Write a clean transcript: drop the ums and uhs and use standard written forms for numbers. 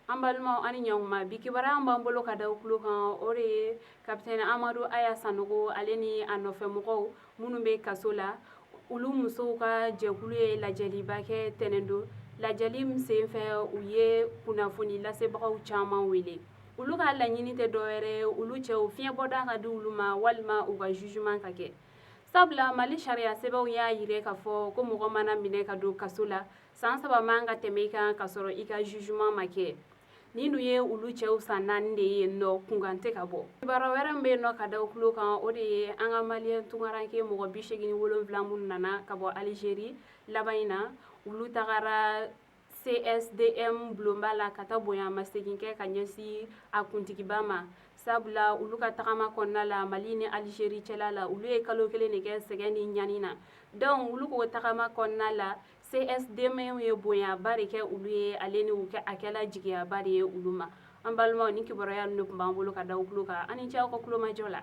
An balimaw, ani ɲankuma. Bi kibaruya b'an bolo ka da tulo kan, o de ye capitaine Amadu Aya Sanogo, ale ni a nɔfɛmɔgɔw minnu bɛ kaso la, olu musow ka jɛkulu ye lajɛliba kɛ tɛnɛn don. Lajɛli min senfɛ, u ye kunnafoni lasebagaw caman wele. Olu ka laɲini tɛ dɔwɛrɛ ye, olu cɛw fiɲɛbɔda ka di olu ma walima u ka jugement ka kɛ, sabula Mali sariya sɛbɛnw y'a yira k'a fɔ ko mɔgɔ mana minɛ ka don kaso la, san 3 man ka tɛmɛ i kan ka sɔrɔ i ka jugement ma kɛ. Nin dun ye olu cɛw san 4 de ye nɔ kunkan tɛ ka bɔ. Kibaruya wɛrɛ min bɛ yen nɔ ka da tulo kan, o de ye an ka Malien tunkaranke mɔgɔ 87 minnu nana ka bɔ Alizeri laban in na, olu tagara CSDM bulonba la ka taa bonyamasegin kɛ ka ɲɛsin a kuntigiba ma, sabula olu ka tagama kɔnɔna la Mali ni Alizeri cɛla la, olu ye kalo 1 de kɛ sɛgɛn ni ɲani na. Donc olu k'o tagama kɔnɔna la, CSDM ye bonyaba de kɛ olu ye, ale ni u a kɛla jigiyaba de ye olu ma. An balimaw, ni kibaruya ninnu tun b'an bolo ka da tulo kan. An ni ce aw ka kulomajɔ la.